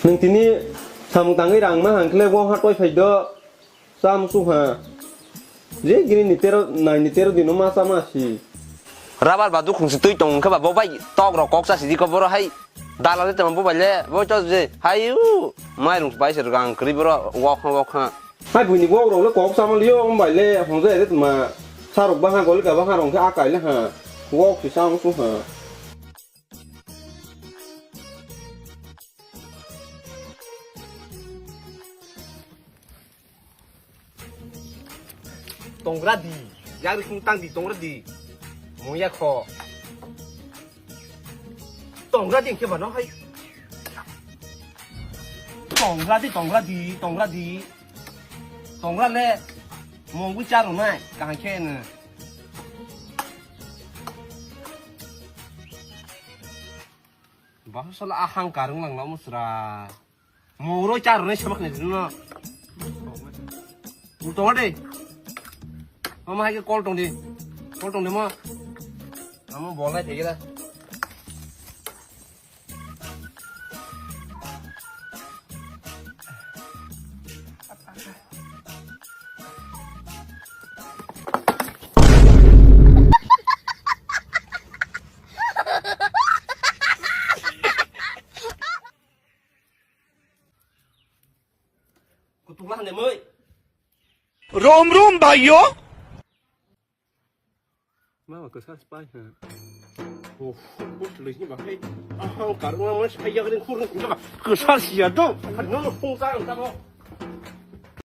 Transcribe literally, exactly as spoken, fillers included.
Nwng tini samung tangwi rang ma hang khle wng ha toi phai do. Cham su ha. Je gini ni tero, nai ni tero dino ma chama si. Rabar ba dukhung si twi tong khe ba bo bai tok rok kok cha si di ko boro hai. Dalal de tong bo bai le bo to je hai u. Mai rung bai se rang kri boro wok ha wok ha. Hai buini wok rok le kok chama liyo, um bai le hong je de ma. Sarok ba ha gol ka ba ha rong khe akai le ha. Wok si cham su ha. Tongra di, yang ri khung tang di, tongra di. Moya kho. Tongra di, khe bano hai. Tongra di, tongra di, tongra di. Tongra le, mongwi charo nai, kahang khe ne. Bahasala ahang karung lang lamo sra. Moro charo nai semak ne no. Tongra de. Mama hai ke call tong di. Call tong di mo. Amo bolai thegela. Kutuk lah ne moi. Rom rom bhaiyo. Mama kwsa spai ha. Oh, bus lei ni ba hai. Ah, karma mas ayah ring kurung ba. Kwsa sia do. No no pung ta ta mo.